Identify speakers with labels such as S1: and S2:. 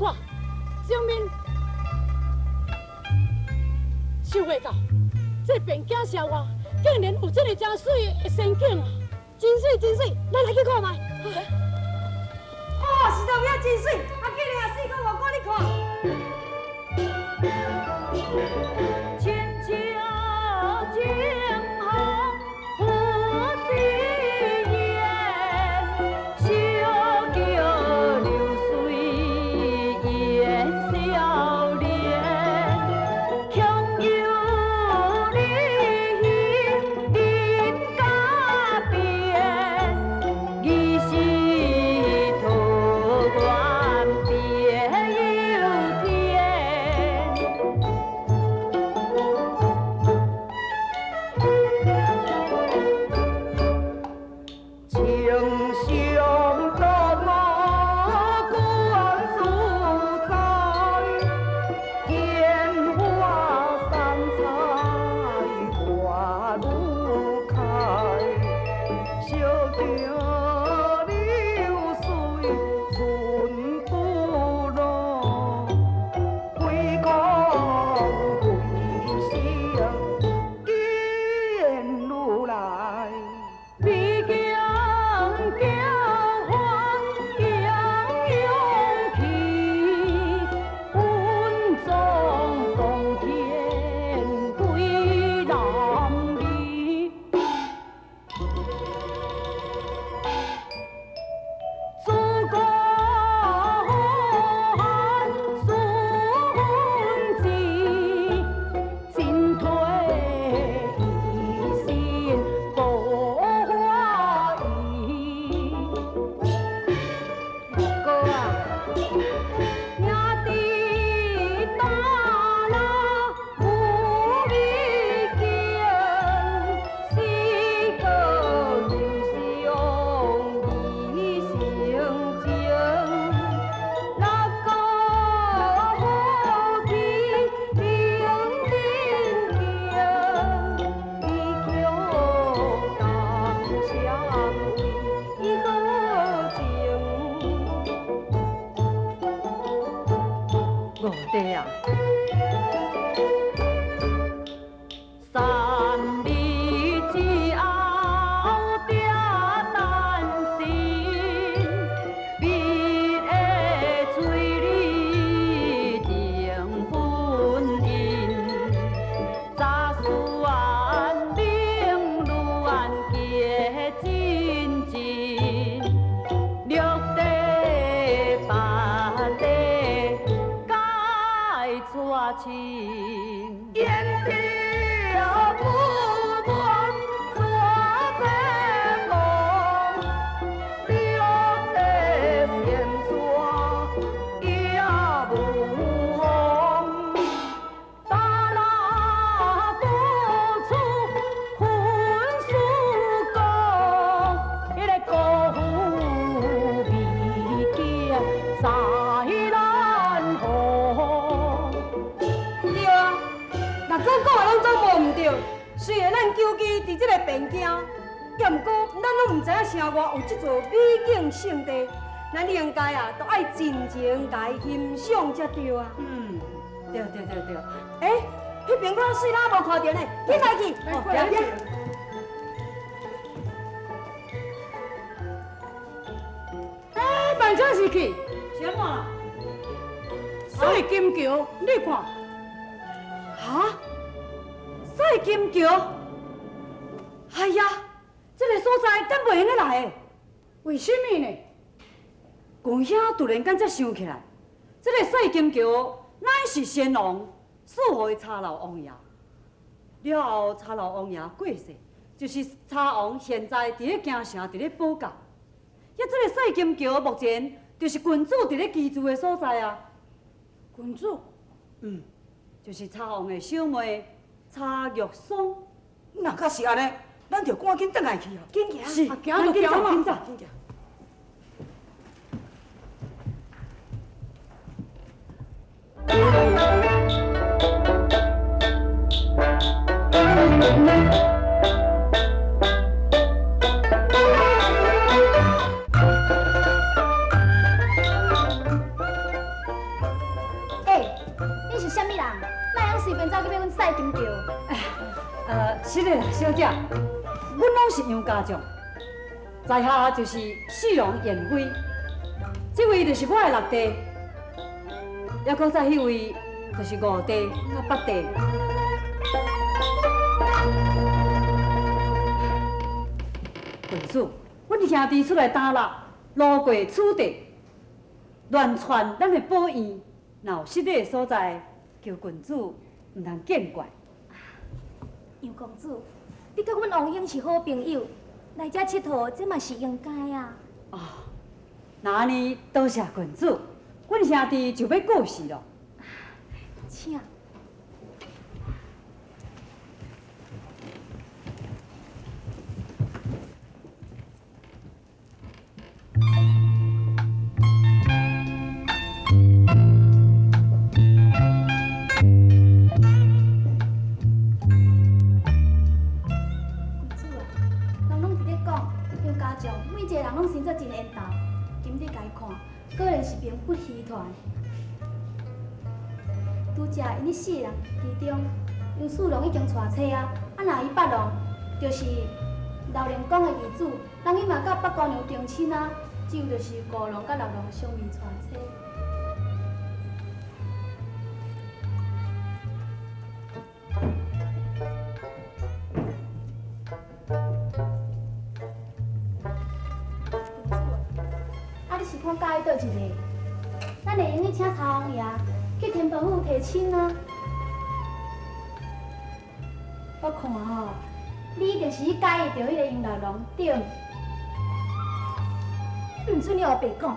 S1: 看，正面想袂到，這汴京城外竟然有這个真媠的仙境啊！
S2: 真媠真媠，咱來去看覓。哦，實在有影真媠，啊，緊來啊，四哥五哥你看。
S3: 千秋景行不知言，小桥流水雁少年，穷游离人家边，疑是桃源别有天。
S4: 情相得我君主在，天花山菜花愈开，小桥流水春不老，归国归乡见如来。
S3: 美景娇欢扬勇气，稳坐当天归男儿。祖国汉孙子，进退一心无怀疑。
S2: 哥啊，
S3: 兄弟大啦无美景，四个英雄义成情，六个好气平定京，伊强当相为好情。五弟啊，三日之後才誕生，蜜的催你訂婚姻，早算明女結真真，六弟八弟該娶親。
S4: 烟条不断做这梦，六弟先娶也无妨。
S3: 大拉古厝分书公，彼个辜负美景在难逢。
S2: 對啊，若講講的攏總無毋對。雖然咱久居佇這個汴京，也毋過咱攏毋知影城外有這座美景勝地，咱應該啊，都愛盡情共伊欣賞才對啊。
S3: 嗯，對對對對。
S2: 欸，彼邊看媠啦無看著呢，緊來去。
S1: 來過來。欸，慢車是去，
S3: 什麼？
S1: 水金橋，你看，
S3: 哈？水金橋？哎呀，這个所在敢袂用得來的？
S1: 為什麼呢？
S3: 公兄突然間才想起來，這个水金橋乃是先王賜予茶樓王爺。了後，茶樓王爺過世，就是茶王現在佇咧京城佇咧保駕。遐這个水金橋目前就是郡主佇咧居住的所在啊。
S1: 郡主？
S3: 嗯，就是茶王的小妹茶玉霜。
S4: 若確是按呢，咱著趕緊轉來去啊！
S2: 緊行。
S3: 是，
S1: 啊，行就行嘛。
S3: 緊走，
S4: 緊行。
S5: 隨便走去欲阮賽金橋？
S3: 是的啦，小姐，阮攏是楊家將，在下就是四郎燕飛，這位就是我的六弟，猶閣再彼位就是五弟佮八弟。郡主，阮兄弟出來打獵，路過此地，亂竄咱的寶院，若有失禮的所在，求郡主毋通見怪。
S5: 楊公子，你佮阮王兄是好朋友，來遮𨑨迌，這嘛是應該啊。
S3: 哦，若按呢，多謝郡主，阮兄弟就欲過世囉。
S5: 請。郡主啊，人攏佇咧講，楊家將每一個人攏生做真緣投，今日共伊看，果然是名不虛傳。拄才𪜶彼四个人之中，楊四郎已經娶妻啊，啊若伊八郎就是老龍公的義子，人伊嘛佮八姑娘定親啊，只有就是五郎佮六郎尚未娶妻。郡主啊，你是看佮意佗一个？咱會用得請曹王爺去天伯府提親啊！我看吼，你一定是去佮意著彼个楊六郎，對毋？
S6: 毋准你烏白講，